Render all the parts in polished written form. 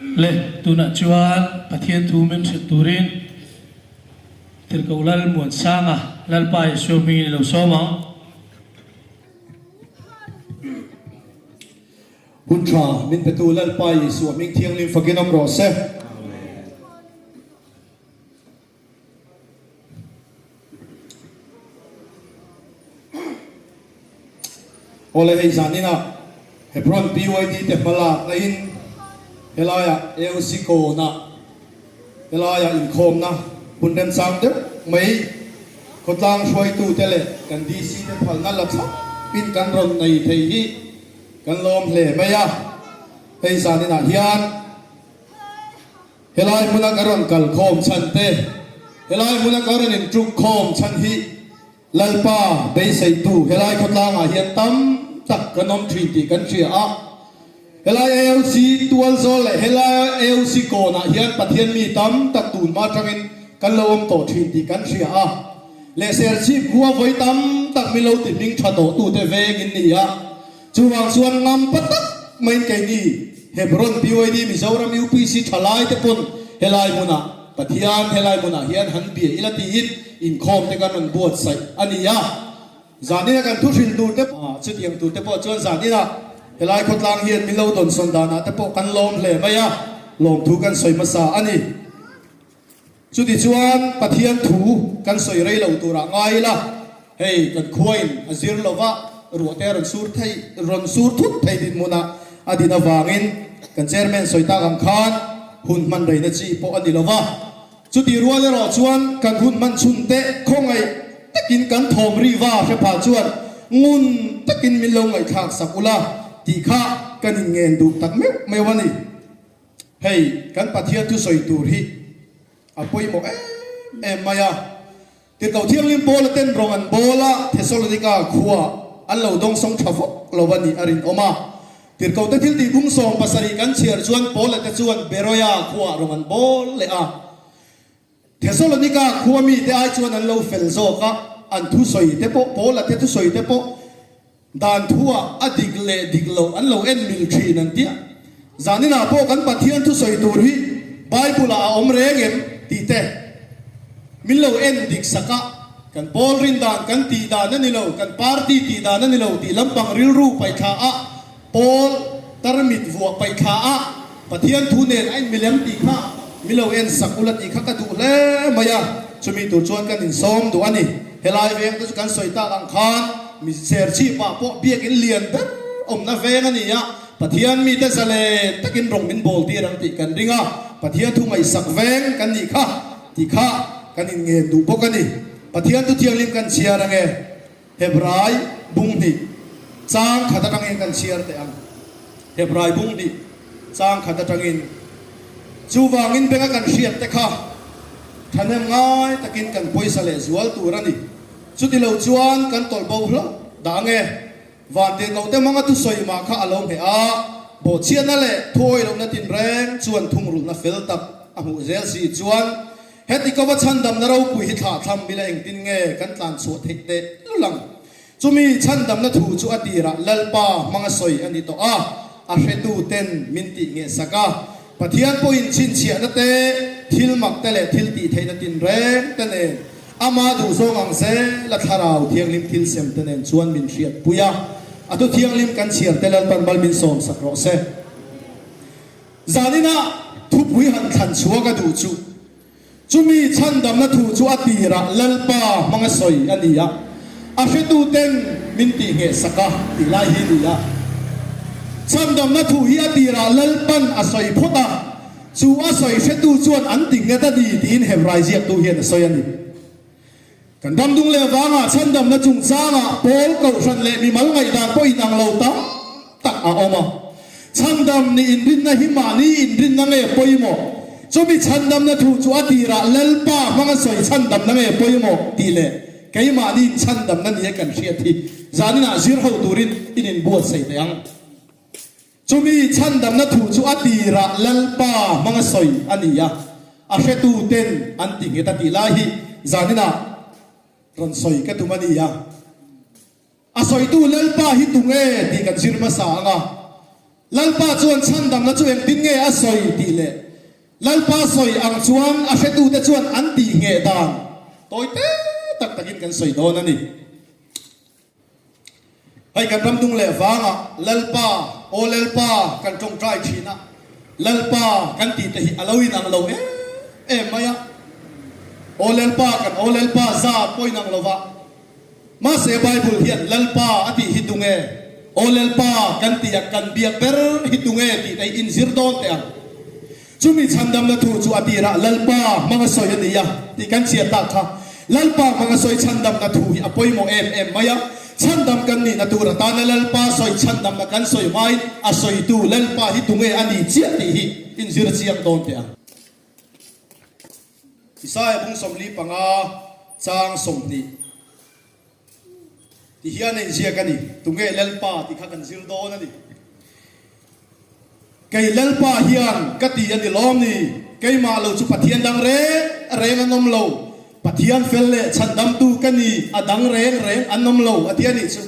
Le, tunah chuan Pathian thu min hrilh turin Tirhkoh Lal Muansanga, Lalpa Isua hmingin i lo sawm ang. Hun tha min petu Lalpa Isua hming thianghlim fakin awm rawh se. Awle hei zaninah Hebron PYD te hmalakna in helaiah AOC kawnah helaiah inkhawmna hun remchang deuh mai khawtlang hruaitute leh kan DC te phalna la thlap in kan rawn nei thei hi kan lawm hle mai a, hei zaninah hian. Helai hmuna ka rawn kal khawm chhan te, helai hmuna ka rawn intruk khawm chhan hi Lalpa beiseitu helai khawtlangah hian tam tak kan awm thin tih kan hria a. Helai AOC tual zawl leh helai AOC kawnah hian Pathian mi tam tak tun hma atangin kan lo awm tawh thin tih kan hria a. Leh Serchhip khua vawi tam tak min lo ti hming tha tawhtute veng in ni a. Chuvang chuan ngampa tak maiin keini Hebron PYD Mizoram UPC thalai te pawn helai hmunah Pathian helai hmunah hian han bia ila tiin inkhawm te kan rawn buatsaih a ni a. Zanina kan thu hrilh tur te chutiang tur te pawh chuan zaninah helai khawtlang hian min lo dawnsawn danah te pawh kan lawm hle mai a, lawmthu kan sawi hmasa a ni. Chutichuan Pathian thu kan sawi rei lo turah ngai ila, hei kan khuain a zir lova ruah te a rawn sur thei, rawn sur thut thei dinhmunah a din avangin kan Chairman sawi tak ang khan hun hman reina chi pawh a ni lova. Chuti rual erawh chuan kan hun hman chhun te khawngaih takin kan thawm ri va hre pha chuan ngun takin min lo ngaihthlak sak ula tih kha kan inngen duh tak meuh meuh a ni. Hei kan Pathian thusawi tur hi a pawimawh em em mai a. Tirhkoh Thianghlim Paula ten rawng an bawl a, Thesalonika khua an lo dawngsawng tha vawk lo a nih a rinawm a. Tirhkoh te thil tihbung 70 kan chhiar chuan Paula te chuan Beroia khuaah rawng an bawl leh a. Thesalonika khua mite ai chuan an lo fel zawk a, an thusawi te pawh Paula te thusawi te pawh Dan thuah a dik leh dik loh an lo en mil thin an tia. Zaninah pawh kan Pathian thusawi tur hi Bible-ah a awm reng em tih te min lo en dik sak a, kan pawl rin dan, kan tih dan a ni lo, kan party tih dan a ni lo tih lampang rilru paihthla a, pawl tarmit vuah paihthla a, Pathian thu nen a inmilem tih kha min lo en sak ula tih kha ka duh hle mai a, chumi tur chuan kan insawm duh a ni. Helai veng te chu kan sawi tak ang khan mi Serchhip ah pawh biakin lian ber awmna veng a ni a, Pathian mite zalen takin rawng min bawl tir ang tih kan ring a, Pathian thu ngaihsak veng kan nih kha tih kha kan inngen duh bawk a ni. Pathian thu thianghlim kan chhiar ange. Hebrai bung hnih chang khat atangin kan chhiar teh ang. Hebrai bung hnih chang khat atangin, Chuvangin benga kan hriat te kha thahnem ngai takin kan pawisa leh zual tur a ni. Chuti lo chuan kan tawlh bo hlauh dah ange. Vantirhkoh te hmanga thusawi mah kha a lo hmeh a, bawhchhiatna leh thuawi lohna tinreng chuan thungrulhna fel tak a hmuh zel si chuan Heti kova chhandamna ropui hi thlah thlam ila engtin nge kan tlan chhuah theih teh lul ang? Chumi chhandamna thu chu a tirah Lalpa hmanga sawi a ni tawh a, a hretu ten min tih ngheh sak a. Pathian pawhin chhinchhiahna te, thil mak te leh thil tih theihna tinreng te nen ama duhzawng ang zela thlarau thianghlim thil sem te nen chuan min hriatpui a. A thu thianghlim kan chhiar te Lalpan mal min sawm sak rawh se. Zaninah thupui han thlan chhuak a duh chu, chumi chhandamna thu chu a tirah Lalpa hmanga sawi a ni a, a hretuten min tih ngheh sak a tih lai hi ni a. Chhandamna thu hi a tirah Lalpan a sawi phawt a, chu a sawi hretu chuan an ti nghet a ni tiin Hebrai ziaktu hian a sawi a ni. Kan damdung leh vangah chhandamna chungchangah pawl kohhran leh mimal ngaihdan pawh inang lo tam tak a awm a. Chhandam nih inrinna hi mahni inrinna nge pawimawh? Chumi chhandamna thu chu a tirah Lalpa hmanga sawi chhandamna nge pawimawh tih leh keimahni inchhandamna nia kan hriat hi zaninah zir ho turin in inbuatsaih teh ang. Chumi chhandamna thu chu a tirah Lalpa hmanga sawi a ni a, a hretu ten an ti nghet a tih lai hi zaninah rawn sawi ka tum a ni a. A sawitu Lalpa hi tunge tih kan zir hmasa ang a. Lalpa chuan chhandamna chu engtin nge a sawi tih leh Lalpa sawi ang chuan a hretute chuan an tih ngheh dan tawi te tak takin kan sawi dawn a ni. Hei kan ram dung leh vangah Lalpa, aw Lalpa kan tawngtai thin a, Lalpa kan tih te hi a lo inang lo em em mai a. Aw Lalpa kan aw Lalpa zat pawh inang lo va. Mahse Bible hian Lalpa a tih hi tunge? Aw Lalpa kan tih a kan biak ber hi tunge tih te hi inzir dawn teh ang. Chumi chhandamna thu chu a tirah Lalpa hmanga sawi a ni a tih kan chhiat tak kha. Lalpa hmanga sawi chhandamna thu hi a pawimawh em em mai a. Chhandam kan nihna tur atana Lalpa sawi chhandamna kan sawi hmain a sawitu Lalpa hi tunge a ni chiah tih hi inzir chiang dawn teh ang. Isaiah bung 45 chang 20 ti hian a inziak a ni. Tunge Lalpa tih kha kan zir dawn a ni. Kei Lalpa hian ka ti a ni lawm ni? Keimah lo chu Pathian dang reng reng an awm lo. Pathian fel leh chhandamtu ka ni, a dang reng reng an awm lo, a ti a nih chu.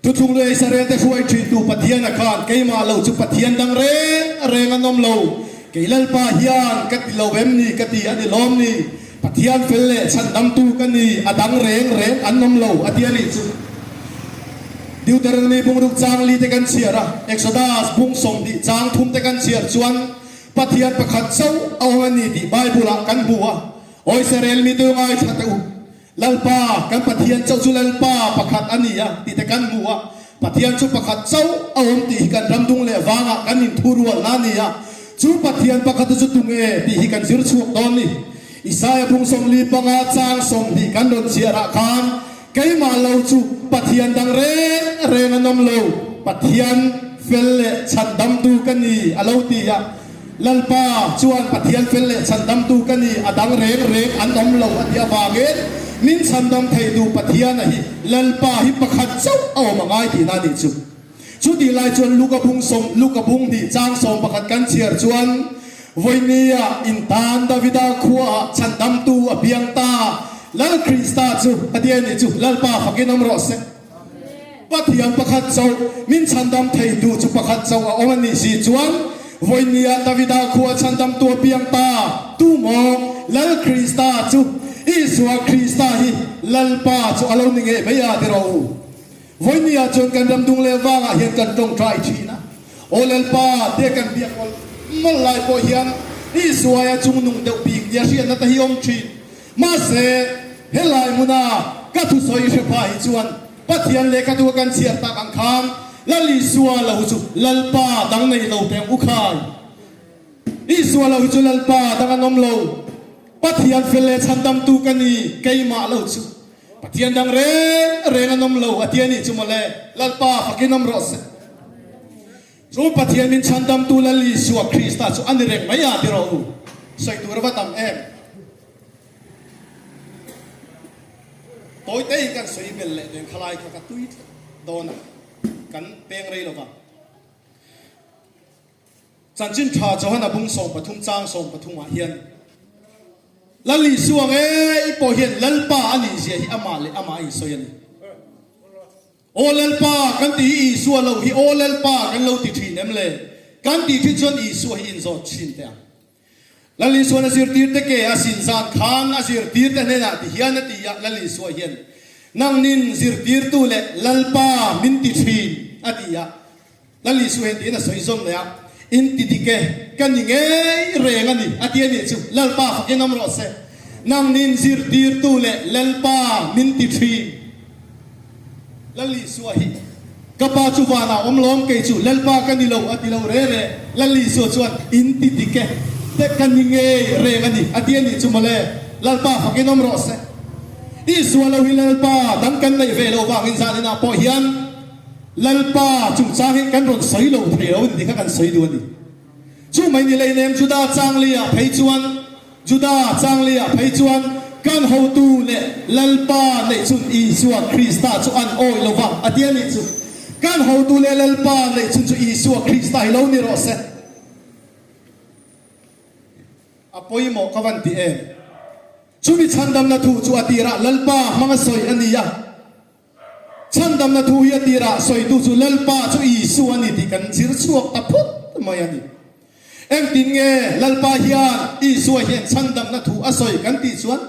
Thuthlung leh Israel te hruai thintu Pathiana khan keimah lo chu Pathian dang reng reng an awm lo. Kei Lalpa hian ka ti lo em ni? Ka ti a ni lawm ni? Pathian fel leh chhandamtu ka ni, a dang reng reng an awm lo, a ti a nih chu. Deuteronomy bung ruk chang li te kan chhiar a, Exodus bung 20 chang thum te kan chhiar chuan Pathian pakhat chauh a awm a ni tih Bible-ah kan hmu a. Aw Israel mite u ngaithla teh u, Lalpa kan Pathian chauh chu Lalpa pakhat a ni a tih te kan hmu a. Pathian chu pakhat chauh a awm tih hi kan ram dung leh vangah kan inthurualna a ni a. Chu Pathian pakhat chu tunge tih hi kan zir chhuak dawn ni. Isaiah bung 45 chang 20 kan rawn chhiarah khan keimah lo chu Pathian dang reng reng an awm lo, Pathian fel leh chhandamtu ka ni a lo ti a. Lalpa chuan Pathian fel leh chhandamtu ka ni, a dang reng reng an awm lo a tih avangin min chhandam theitu Pathiana hi Lalpa hi pakhat chauh a awm a ngai tihna a nih chu. Chutih lai chuan Luka bung sawm, Luka bung hnih chang 11 kan chhiar chuan, Vawinia intan Davida khuaah chhandamtu a piang ta, Lal Krista chu a ti a nih chu, Lalpa fakin awm rawh se. Pathian pakhat chauh, min chhandam theitu chu pakhat chauh a awm a nih si chuan, Vawinia Davida khuaa chhandamtu a piang ta, tu maw? Lal Krista chu, Isua Krista hi Lalpa chu a lo ni ngei mai a ti rawh u. Vawinia chuan kan ram dung leh vangah hian kan tawngtai thin a, Aw Lalpa tia kan biak mawlh mawlh lai pawh hian Isuaia chungnung deuh bik nia hriatna te hi awm thin. Mahse, helai hmuna ka thusawi hre pha hi chuan Pathian lehkha thu a kan chhiar tak ang khan Lal Isua lo chu Lalpa dang nei lo teng u khai. Isua lo hi chu Lalpa dang an awm lo. Pathian fel leh chhandamtu ka ni, keimah lo chu. Pathian dang reng reng an awm lo a ti a nih chu mawle, Lalpa fakin awm rawh se. Chu Pathian min chhandamtu Lal Isua Krista chu a ni reng mai a ti rawh u. Sawi tur a va tam em. Tawi te in kan sawi bel leh nen khalai kha ka tui tlat dawn a, kan peng rei lo vang. Chanchin tha Johana bung 13 chang 13 ah hian Lal Isua ngei pawh hian Lalpa a nih zia hi amah leh amah a insawi a ni. Aw Lalpa kan tih hi Isua lo hi Aw Lalpa kan lo ti thin em le? Kan tih thin chuan Isua hi inzawt thin teh ang. Lal Isua'n a zirtirte ke a sin zan khan a zirtirte hnenah ti hian a ti a, Lal Isua hian, Nangnin zirtirtu leh Lalpa min ti thin a ti a. Lal Isua hian tiin a sawi zawm leh a, In ti dik e, ka ni ngei reng a ni, a ti a nih chu. Lalpa fakin awm rawh se. Nangnin zirtirtu leh Lalpa min ti thin. Lal Isua hi ka pa chu vanah awm lawm, kei chu Lalpa ka ni lo, a ti lo re re. Lal Isua chuan, In ti dik e, te ka ni ngei reng a ni, a ti a nih chu mawle. Lalpa fakin awm rawh se. Isua lo hi Lalpa dang kan neih ve loh vangin zaninah pawh hian, Lalpa chungchang hi kan rawn sawi lo thei lo a ni tih kha kan sawi duh a ni. Chu mai ni leinem Juda changleiah phei chuan Juda changleiah phei chuan kan hotu leh Lalpa neih chhun Isua Krista chu an awih lo va a ti a nih chu. Kan hotu leh Lalpa neih chhun chu Isua Krista hi lo ni rawh se. A pawimawh ka van ti em? Chumi chhandamna thu chu a tirah Lalpa hmanga sawi a ni a. Chhandamna thu hi a tirah sawitu chu Lalpa chu Isua a ni tih kan zir chhuak ta phut mai a ni. Engtin nge Lalpa hian Isua hian chhandamna thu a sawi kan tih chuan,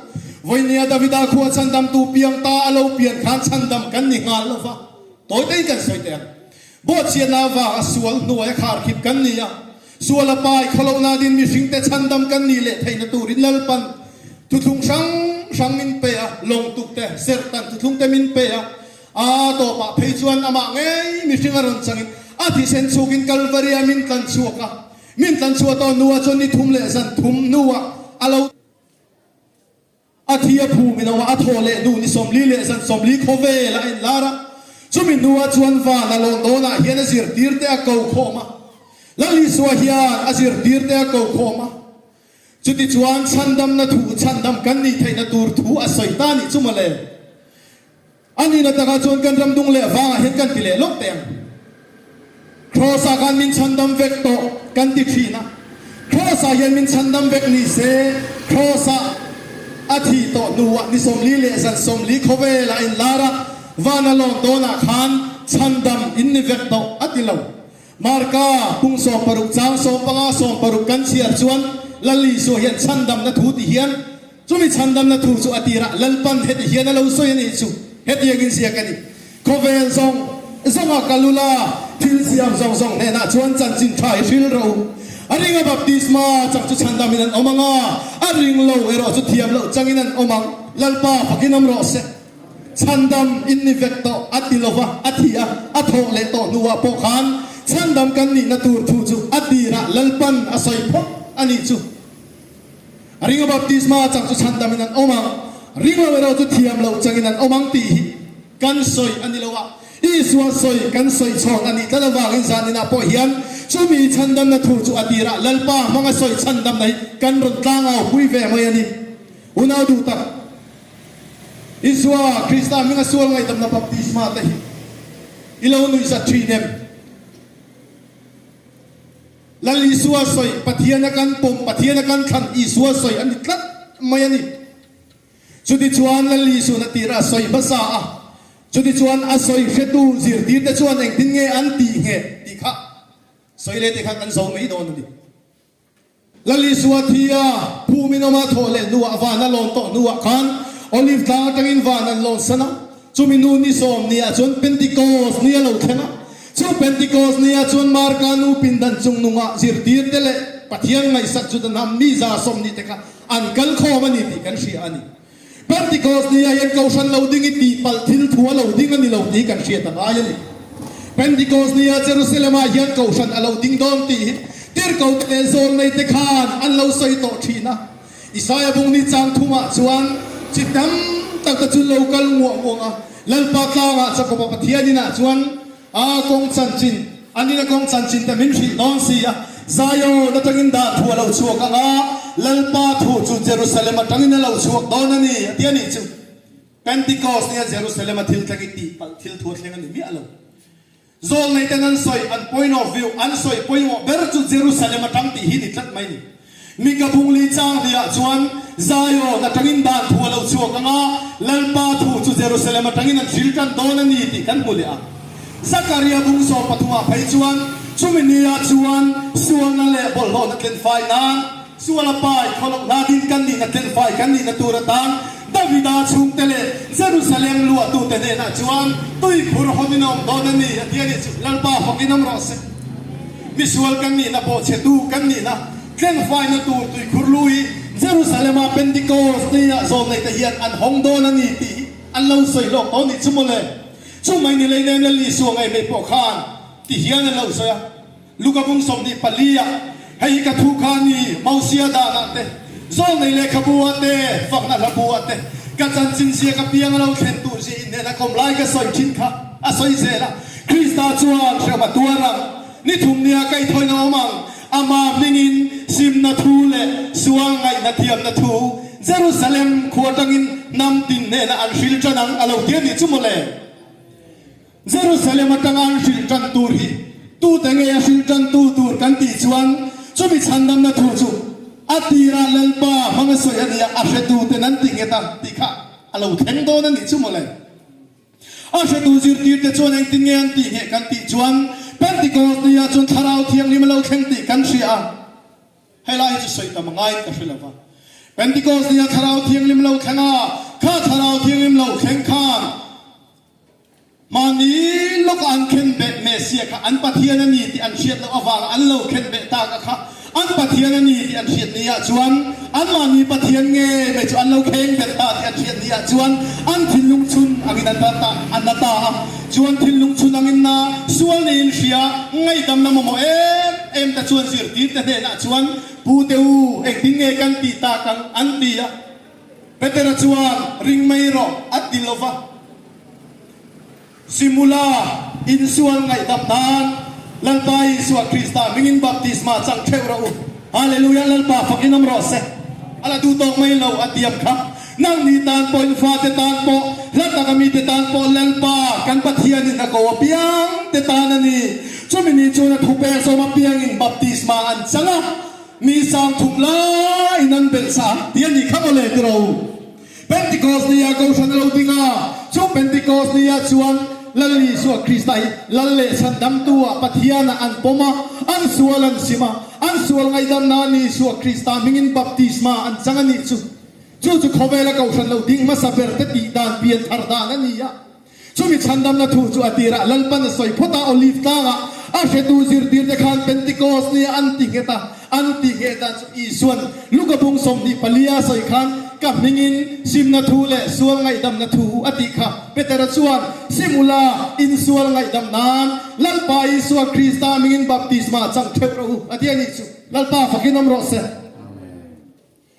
Vawinia Davida khua chhandamtu piang ta a lo pian khan chhandam kan ni nghal lo va, tawi tein kan sawi teh ang. Bawhchhiatna avanga sual hnuai a kharkhip kan ni a, sual a pai khawlohna din mihringte chhandam kan nih leh theihna turin Lalpan thuthlung hrang hrang min pe a, lawngtuk te, serhtan thuthlung te min pe a, a tawpah phei chuan amah ngei mihring a rawn changin a thisen chhukin Kalvaria min tlan chhuak a, min tlan chhuah tawh hnuah chuan ni thum leh zan thum hnuah a lo. A thi a phum in a thaw leh hnu ni 40 leh zan 40 khawvel a inlar a. Chumi hnuah chuan van a lawn dawnah hian a zirtirte a ko khawm a. Lal Isua hian a zirtirte a ko khawm a. Chutichuan chhandamna thu chhandam kan nih theihna tur thu a sawi ta nih chu mawle. A nihna takah chuan kan ram dung leh vangah hian kan ti leh lawk teh ang. Kraws-ah khan min chhandam vek tawh kan ti thin a. Kraws-ah hian min chhandam vek ni se, Kraws-ah a thih tawh hnuah ni 40 leh zan 40 khawvelah inlar a, van a lawn dawnah khan chhandam in ni vek tawh a ti lo. Marka pung 16 chang 15 16 kan chhiar chuan Lal Isua hian chhandamna thu ti hian Chumi chhandamna thu chu a tirah Lalpan heti hian a lo sawi a nih chu, hetiangin ziak a ni, Khawvel zawng zawnga kal ula, thil siam zawng zawng hnenah chuan chanchin tha i hril rawh u. A ringa baptisma chang chu chhandamin an awm ang a, a ring lo erawh chu thiam loh changin an awm ang. Lalpa fakin awm rawh se. Chhandam in ni vek tawh a ti lova, a thi a, a thawh leh tawh hnuah pawh khan chhandam kan nihna tur thu chu a tirah Lalpan a sawi phawt a nih chu. A ringa baptisma chang chu chhandamin an awm ang, ring lo erawh chu thiam loh changin an awm ang tih hi kan sawi a ni lo a. Isua sawi kan sawi chhawn a nih tlat avangin zaninah pawh hian chumi chhandamna thu chu a tirah Lalpa hmanga sawi chhandamna hi kan rawn tlangau pui ve mai a ni. Unau duh tak, Isua Krista hminga sual ngaihdamna baptisma te hi i lo nuihzat thin em? Lal Isua sawi, Pathian a kan pawm, Pathian a kan thlan, Isua sawi a ni tlat mai a ni. Chutichuan Lal Isuan a tirah a sawi hmasa a, chutichuan a sawi hretu zirtirte chuan engtin nge an tih ngheh tih kha sawi leh te kha kan zo mai dawn a ni. Lal Isua thi a, phumin awma thawh leh hnuah van a lawn tawh hnuah khan Olive tlang atangin van an lawn san a. Chumi nu ni sawm niah chuan Pentecost ni a lo thleng a. Chu Pentecost niah chuan Marka nu pindan chung nungah zirtirte leh Pathian ngaihsak chu danham mi 120 te kha an kal khawm a ni tih kan hria a ni. Pentecost ni ah hian Kohhran lo ding i tihpalh thil thu a lo ding a ni lo tih kan hriat a ngai a ni. Pentecost ni ah Jerusalem ah hian Kohhran a lo ding dawn tih hi tirhkote leh zawlneite khan an lo sawi tawh thin a. Isaia bung ni chang thumah chuan chi tam tak te chu lo kal nguah nguang a, Lalpa tlangah Jakoba Pathian inah chuan A kawng chanchin, an ina kawng chanchin te min hrilh dawn si a, Zion atangin dan thu a lo chhuak ang a, Lalpa thu chu Jerusalem atangin a lo chhuak dawn a ni, a ti a nih chu. Pentecost nia Jerusalem a thil thleng i tih palh thil thu a thleng a ni miah lo. Zawlnei ten an sawi, an point of view, an sawi pawimawh ber chu Jerusalem atang tih hi ni tlat mai ni. Mika bungli chang hliah chuan Zion atangin dan thu a lo chhuak ang a, Lalpa thu chu Jerusalem atangin an hril tan dawn a ni tih kan hmu leh a. Zakaria bung 13 ah phei chuan chumi nia chuan sualna leh bawlhhlawhna tlenfai nan, sual a pai khawloh hna din kan nihna tlenfai kan nihna tur atan Davida chhungte leh Jerusalem luahtute hnenah chuan tuikhur hawnin a awm dawn a ni a ti a ni chu. Lalpa fakin awm rawh se. Misual kan nihna pawh chhetu kan nihna tlengfaina tur tuikhur lu hi Jerusalem-a Pentecost ni-ah zawlneite hian an hawng dawn a ni tih hi an lo sawi hlawk tawh nih chu mawle. Chu mai ni leinem Lal Isua ngei mai pawh khan ti hian an lo sawi a, Luka bung 24 ah, Hei hi ka thu kha a ni, Mosia danah te, zawlnei lehkhabu-ah te, fakna hlabu-ah te, ka chanchin ziak apiang a lo thlen tur zia inhnena kawm lai ka sawi thin kha a sawi zel a. Krista chuan hrem a tuar ang, ni thum nia kaihthawin a awm ang, ama hmingin simna thu leh sual ngaihna thiamna thu Jerusalem khua tangin hnam tin hnenah an hril tan ang a lo ti a nih chu mawle. Jerusalem atanga an hril tan tur hi tute nge a hril tan tu tur kan tih chuan chumi chhandamna thu chu a tirah Lalpa hmanga sawi a nia a hretuten an ti nghet a tih kha a lo thleng dawn a nih chu mawle. A hretu zirtirte chuan engtin nge an tih ngheh kan tih chuan Pentecost ni ah chuan Thlarau Thianghlim a lo thleng tih kan hria a. Helai hi chu sawi tam a ngaiin ka hre lo va. Pentecost ni ah Thlarau Thianghlim a lo thleng a, kha Thlarau Thianghlim lo thleng khan Mahni lawka an khenbeh Messiah kha an Pathian a ni tih an hriat loh avanga an lo khenbeh tak a kha an Pathian a ni tih an hriat ni ah chuan anmahni Pathian nge mai chu an lo khengbet ta tih an hriat ni ah chuan an thinlung chhun angin an ta an la ta a. Chuan thinlung chhun angin na sual niin hria ngaihdamna mamawh em em te chuan zirtirte hnenah chuan Pu te u engtin nge kan tih tak ang an ti a. Petera chuan, Ring mai rawh, a ti lo va. Simula insual ngaihdam nan Lalpa Isua Krista hmingin baptisma chang theuh rawh u. Hallelujah, Lalpa fakin awm rawh se. A la duh tawk mai lo, a tiam kha. Nangni tan pawh, in fate tan pawh, hla taka mite tan pawh Lalpa kan Pathianin a ko apiang te tan a ni. Chumi ni chuan a thupek zawm apiangin baptisma an chang a. Mi sang thum laiin an belh sa ti a nih kha mawle ti ro. Pentecost ni ah Kohhran a lo ding a, chu Pentecost ni ah chuan Lal Isua Krista hi Lal leh Chhandamtu ah Pathian ah an pawm a, an sual an sim a, an sual ngaihdam nan Isua Krista hmingin baptisma an chang a nih chu. Chu chu khawvela Kohhran lo ding hmasa ber te tih dan pian thar dan a ni a. Chumi chhandamna thu chu a tirah Lalpan a sawi phawt a, Olive tlangah a hretu zirtirte khan Pentecost nia an ti nghet a, an ti ngheh dan chu Isuan Luka bung 24 a sawi khan ka hmingin simna thu leh sual ngaihdamna thu a tih kha. Petera chuan, Sim ula, insual ngaihdam nan Lalpa Isua Krista hmingin baptisma chang theuh rawh u a ti a nih chu. Lalpa fakin awm rawh se.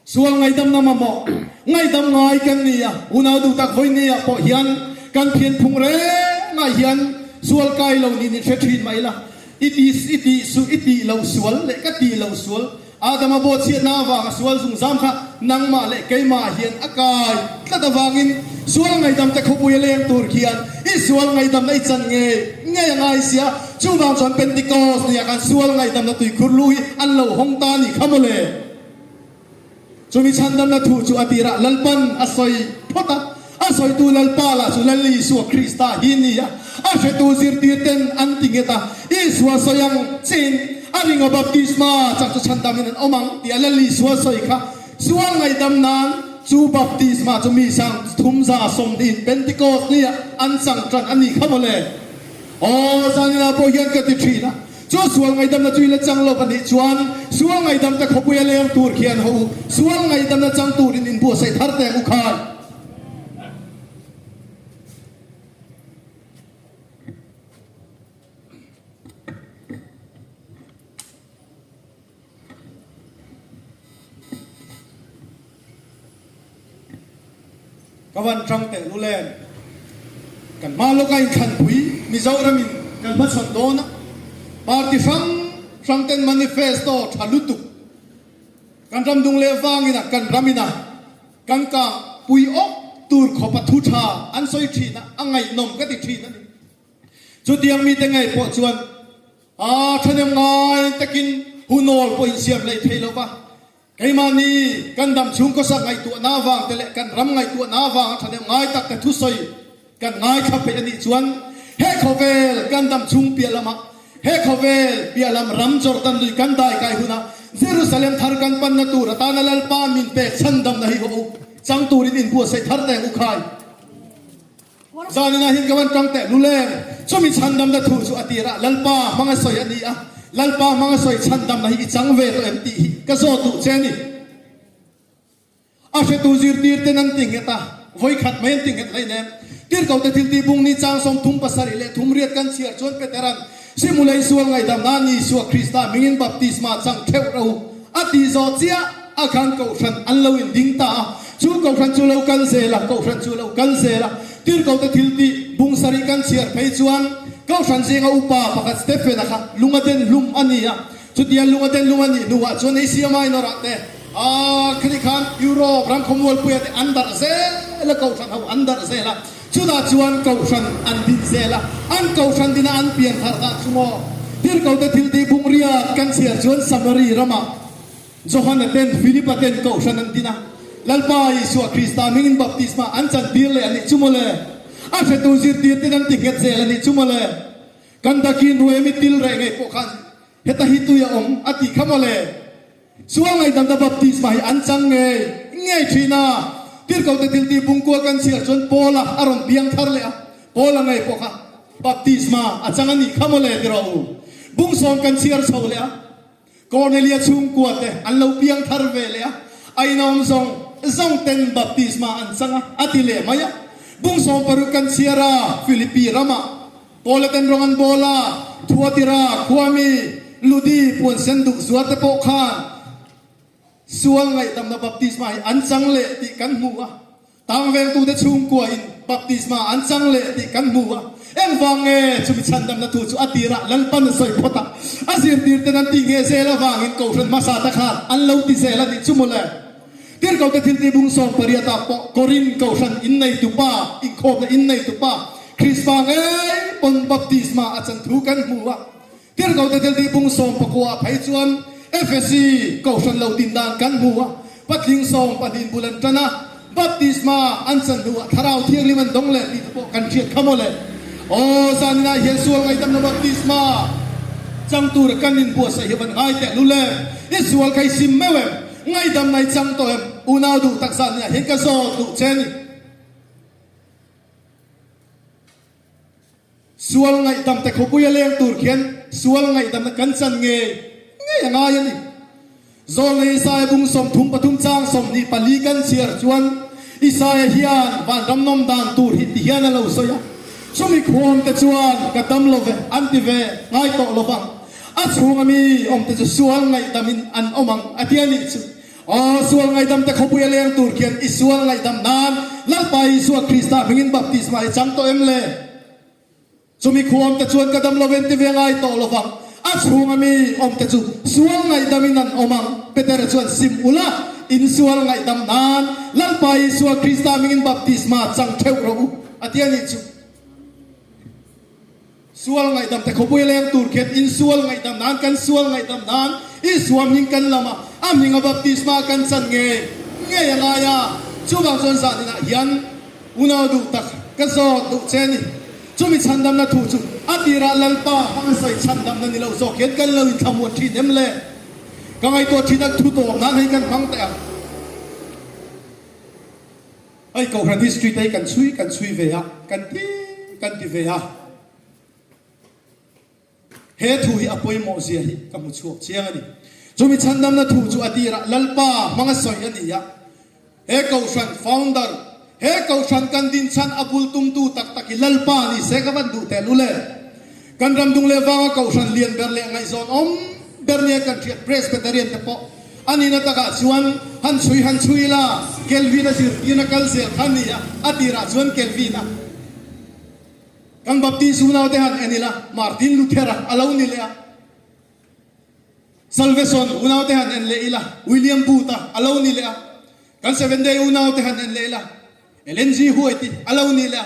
Sual ngaihdamna mamawh ngaihdam ngai kan ni a, unau duh tak vawinia pawh hian kan thianphung rengah hian sual kai lo niin in hre thin mai la. I ti i tih su i tih loh sual leh ka tih loh sual Adama bawhchhiatna avanga sual zungzam kha nangmah leh keimah hian a kai tlat avangin sual ngaihdam te khawpui a leng tur khian i sual ngaihdamna i chan ngei ngei a ngai sia. Chuvang chuan Pentecost nia kan sual ngaihdamna tuikhur lu hi an lo hawng ta a nih kha mawle. Chumi chhandamna thu chu a tirah Lalpan a sawi phawt a, a sawitu Lalpa lah chu Lal Isua Krista hi ni a, a hretu zirtirten an ti nghet a, Isua sawi ang chin a ringa baptisma chak chu chhandamin an awm ang tia Lal Isua sawi kha sual ngaihdam nan chu baptisma chu mi sang 320 Pentecost nia an chang tan a nih kha mawle. Aw, zaninah pawh hian ka ti thin a. Chu sual ngaihdamna chu i la chang lo anih chuan sual ngaihdamte khawpui a leng tur khian ho u, sual ngaihdamna chang turin inbuatsaih thar teh ang u khai. Ka van tang teh lu len. Kan hma lawka inthlanpui Mizoramin kan hmachhawn dawn a, party hrang hrang ten manifesto tha lutuk kan ram dung leh vangin a kan ramin a kan kang pui awk tur khawp a thu tha an sawi thin a, a ngaihnawm ka ti thin a ni. Chutiang mite ngei pawh chuan A thahnem ngai takin hunawl pawh insiam hlei thei lo va, keimahni kan dam chhung khawsak ngaihtuahna avang te leh kan ram ngaihtuahna avanga thahnem ngai tak te thusawi kan ngaithla peih a nih chuan he khawvel kan dam chhung piah lamah, he khawvel piah lam ram Jordan lui kan dai kai hunah Jerusalem thar kan panna tur atana Lalpa min pek chhandamna hi haw u chang turin inbuatsaih thar teh u khai. Zaninah hian ka van tang teh lulem, chumi chhandamna thu chu a tirah Lalpa hmanga sawi a ni a, Lalpa hmanga sawi chhandamna hi i chang ve tawh em tih hi ka zawt duh che a ni. A hretu zirtir ten an ti nghet a, vawikhat mai an ti nghet hleinem. Tirhkote thiltih bung ni chang 37 leh 38 kan chhiar chuan Petera'n Simulei sual ngaihdam nan Isua Krista hmingin baptisma chang theuh rawh u a tih zawh chiah a khan Kohhran an lo inding ta a, chu Kohhran chu lo kal zel a, Kohhran chu lo kal zel a. Tirhkote thil tih bung sarih kan chhiar phei chuan Kohhran zinga upa pakhat Stephen-a kha lung a den hlum a ni a, chutia lung a den hlum a nih hnuah chuan Asia Minor-ah te, a khani khan Europe ram khawmualpuia te an darh zel a, Kohhran ho an darh zel a, chutah chuan Kohhran an din zel a, an Kohhran dina an pian thar dah chu maw? Tirhkote thil tih bung riat kan chhiar chuan Samari ramah Johana ten Philipa ten Kohhran an din a, Lalpa Isua Krista hmingin baptisma an chantir leh a nih chu mawle. A hretu zirtir ten an ti nghet zel a nih chu mawle. Kan daki hnuaia mi til reh ngei pawh khan heta hi tui a awm a tih kha mawle. Sual ngaihdamna baptisma hi an chang ngei ngei thin a. Tirhkohte thiltih bungkua kan chhiar chuan Paula a rawn piang thar leh a, Paula ngei pawh kha baptisma a chang a nih kha mawle ti rawh u. Bungsawm kan chhiar chho leh a. Kornelia chhungkua te an lo piang thar ve leh a, a inawm zawng zawng ten baptisma an chang a, a ti leh mai a. Bungsawm paruk kan chhiar a, Philippi ramah Paula ten rawng an bawl a, Thuatira khuami Ludi puan sen duk zuar te pawh khan sual ngaihdamna baptisma hi an chang leh tih kan hmu a. Tangvengtute chhungkua in baptisma an chang leh tih kan hmu a, engvang nge chumi chhandamna thu chu a tirah Lalpan a sawi phawt a, a zirtirten an tih nge zel avangin Kohhran hmasa te khan an lo ti zel a nih chu mawle. Tirhkote thiltih bung 18 ah pawh Korin Kohhran inneitupa, inkhawmna inneitupa Krista ngei pawn baptisma a chan thu kan hmu a, Tirhkohte thiltih bung 19 ah phei chuan Efesi Kohhran lo din dan kan hmu a, patling 12 bul an tan a, baptisma an chan hnuah Thlarau Thianghlim an dawng leh tih te pawh kan hriat kha mawle. Aw, zaninah hian sual ngaihdamna baptisma chang tura kan inbuatsaih hi van ngai teh lul em? I sual kha i sim meuh em? Ngaihdamna i chang tawh em? Unau duh tak zaninah hian ka zawt duh che ni. Sual ngaihdam te khawpui a leng tur khian sual ngaihdamna kan chan ngei ngei a ngai a ni. Zawlnei Isaia bung 33 chang 24 kan chhiar chuan Isaia hian vanram nawm dan tur hi ti hian a lo sawi a, Chumi khuam te chuan ka dam lo ve an ti ve ngai tawh lo vang, a chhunga mi awm te chu sual ngaihdamin an awm ang a ti a nih chu. Aw, sual ngaihdam te khawpui a leng tur khian i sual ngaihdam nan Lalpa Isua Krista hmingin baptisma i chang tawh em le? Chumi khuam te chuan ka dam lo en ti ve ngai tawh lo vang. A chhunga mi awm te chu sual ngaihdamin an awm ang. Petera chuan sim ula, in sual ngaihdam nan Lalpa Isua Krista hmingin baptisma chang theuh rawh u, a ti a nih chu. Sual ngaihdam te khawpui leng tur khian in sual ngaihdam nan kan sual ngaihdam nan Isua hming kan lam a, a hminga baptisma kan chan ngei ngei a ngai a. Chuvang chuan zaninah hian unau duh tak ka zawt duh che ni. Chumi chhandamna thu chu a tirah Lalpa hmang a sawi chhandamna ni lo zawk hian kan lo inthlamuan thin em le? Ka ngaihtuah thin a thu tawp nan hei kan hmang teh ang. Hei Kohhran history te hi kan chhui kan chhui ve a, kan ti kan ti ve a. He thu hi a pawimawh zia hi ka hmu chhuak chiang a ni. Chumi chhandamna thu chu a tirah Lalpa hmanga sawi a ni a. He Kohhran founder, he Kohhran kan din chhan a bul tumtu tak tak hi Lalpa ni se ka van duh teh lul e. Kan ram dung leh vanga Kohhran lian ber leh ngaihzawn awm ber nia kan hriat Presbyterian te pawh A nihna takah chuan han chhui han chhui ila, Kelvin-a zirtirna kal zel kha a ni a, a tirah chuan Kelvin-a kan Baptist unaute han en ila, Martin Luther-a a lo ni leh a, Salvation unaute han en leh ila, William Booth-a a lo ni leh a, kan Seventh Day unaute han en leh ila, Ellen G. White a lo nih leh a,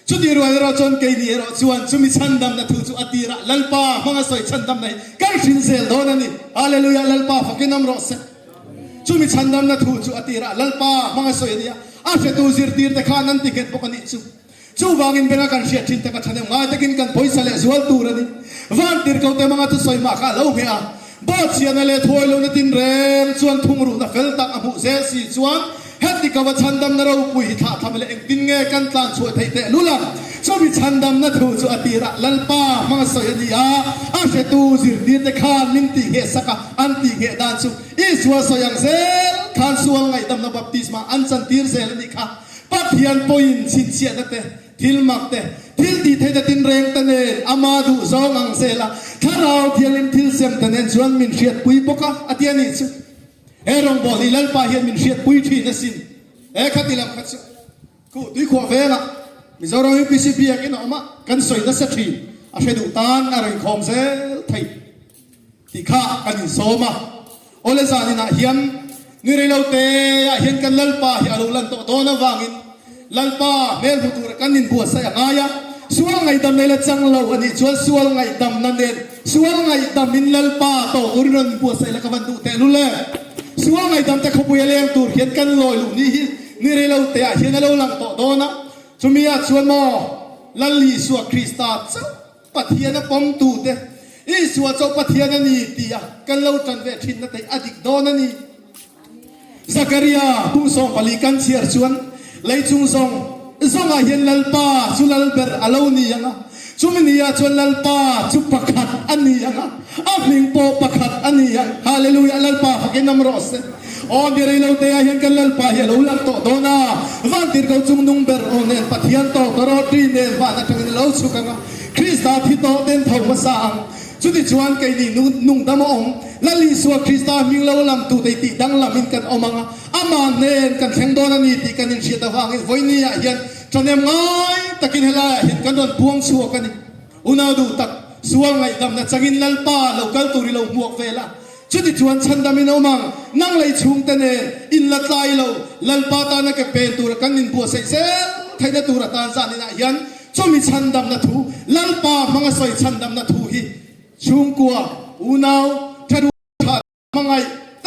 chutih rual erawh chuan keini erawh chuan chumi chhandamna thu chu a tirah Lalpa hmanga sawi chhandamna hi kan hrin zel dawn a ni. Hallelujah! Lalpa fakin awm rawh se. Chumi chhandamna thu chu a tirah Lalpa hmanga sawi a ni a, a hretu zirtirte khan an ti nghet bawk a nih chu. Chuvangin benga kan hriat thin tak a thahnem ngai takin kan pawisa leh zual tur a ni. Vantirhkote hmanga thusawi mah kha a lo ngheh a, Bawhchhiahna leh thuawi lohna tinreng chuan thungrulhna fel tak a hmuh zel si chuan heti ka va chhandamna ropui hi thlah tham leh engtin nge kan tlan chhuah theih teh lul ang? Chumi chhandamna thu chu a tirah Lalpa hmanga sawi a ni a, a hretu zirtirte khan min tih ngheh sak a, an tih ngheh dan chu Isua sawi ang zel khan sual ngaihdamna baptisma an chantir zel a nih kha. Pathian pawhin chhinchhiahna te Thil mak te, thil tih theih te tinreng te nen ama duh zawng ang zel a, Thlarau Thianghlim thil sem te nen chuan min hriatpui bawk a, a ti a nih chu. He rawngbâwl hi Lalpa hian min hriatpui thin asin. He khati lam kha chu khuh tuikhuah vengah Mizoram UPC biakin a awm a, kan sawi nasa thin, a hre duh tan a rawn khawm zel thei. Tih kha kan insawm a. Awle zaninah hian ni reilo te ah hian kan Lalpa hi a lo lan tawh dawn avangin Lalpa hmel hmu tura kan inbuatsaih a ngai a. Sual ngaihdam nei la chang lo a nih chuan sual ngaihdamna nen sual ngaihdamin Lalpa tawh turin rawn inbuatsaih la ka van duh teh lul e. Sual ngaihdam te khawpui a leng tur hian kan lawi luh ni hi ni reilo te ah hian a lo lang tawh dawn a. Chumi ah chuan maw Lal Isua Krista chauh Pathian a pawmtu te, Isua chauh Pathian a ni tia kan lo tan ve thin na theih a dik dawn a ni. Zakaria kum 14 kan chhiar chuan lei chung zawng zawngah hian Lalpa chu Lalber a lo ni ang a, chumi ni ah chuan Lalpa chu pakhat a ni ang a, a hming pawh pakhat a ni ang. Hallelujah! Lalpa fakin awm rawh se. Aw mi rei lo te ah hian kan Lalpa hi a lo lang tawh dawn a, vantirhko chung nung ber aw nen Pathian tawh ka rawtri nen van atangin a lo chhuk ang a, Krista thi tawh ten tho hmasa ang. Chutichuan keini nungdam a awm, Lal Isua Krista hming lo lam tu te tih danglamin kan awm ang a, amah hnen kan thleng dawn a ni tih kan inhriat avangin vawiini ah hian ṭhahnem ngai takin helaiah hian kan rawn puang chhuak a ni. Unau duh tak, sual ngaihdamna changin Lalpa lo kal tur i lo hmuak vel a, chutichuan chhandamin a awm ang, nang lei chhungte nen in la tlai lo, Lalpa tana ke pen tura kan inbuatsaih zel theihna tur atan zaninah hian Chumi chhandamna thu, Lalpa hmanga sawi chhandamna thu hi chhungkua, unau, tharual tha, hmangaih.